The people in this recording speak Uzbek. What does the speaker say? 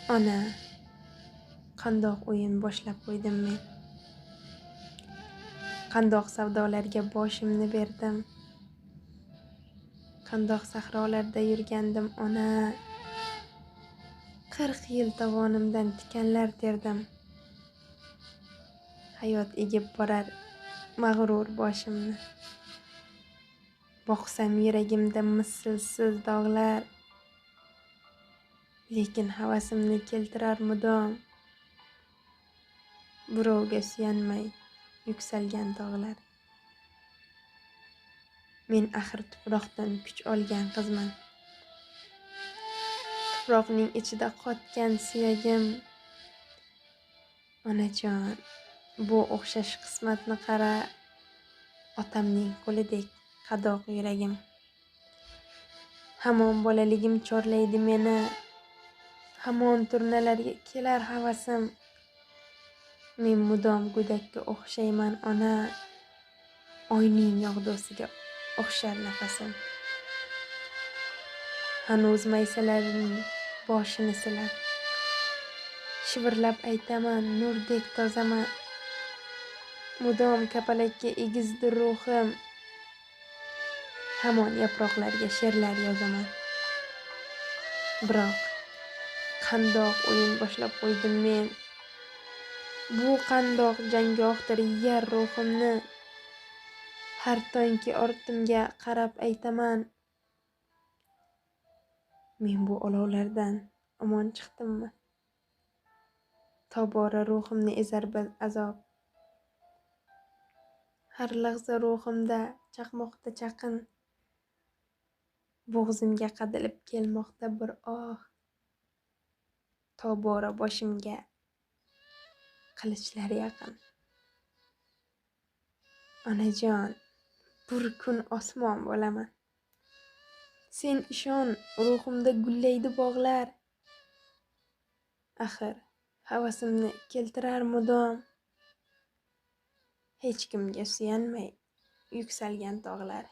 Ona, qandoq o'yin boshlab qo'ydim men. Qandoq savdolarga boshimni berdim. Qandoq sahrolarda yurgandim, ona. 40 yil tovonimdan tikanlar terdim. Hayot egib borar mag'rur boshimni. Boqsam yuragimda mislsiz dog'lar. Lekin havasimni keltirar mudom. Birovga suyanmay yuksalgan tog'lar. Men axir tuproqdan kuch olgan qizman. Tuproqning ichida qotgan suyagim. Onajon, bu o'xshash qismatni qara, otamning qo'lidek qadoq yuragim. Hamon bolaligim chorlaydi meni. Hamon turnalarga kelar havasim. Men mudom go'dakka o'xshayman, ona. Oyning yog'dusiga o'xshar nafasim. Hanuz maysalarning boshini silab, shivirlab aytaman, nurdek tozaman. Mudom kapalakka egizdir ruhim. Hamon yaproqlarga she'rlar yozaman. Biroq qandoq o'yin boshlab qo'ydim men. Bu qandoq janggohdir yeyar ruhimni. Har tongki ortimga qarab aytaman. Men bu olovlardan omon chiqdimmi? Tobora ruhimni ezar bir azob. Har lahza ruhimda chaqmoqda chaqin. Bo'g'zimga qadalib kelmoqda bir oh. Tobora boshimga qilichlar yaqin. Onajon, bir kun osmon bo'laman. Sen ishon, ruhimda gullaydi bog'lar. Axir havasimni keltirar mudom. Hech kimga suyanmay yuksalgan tog'lar.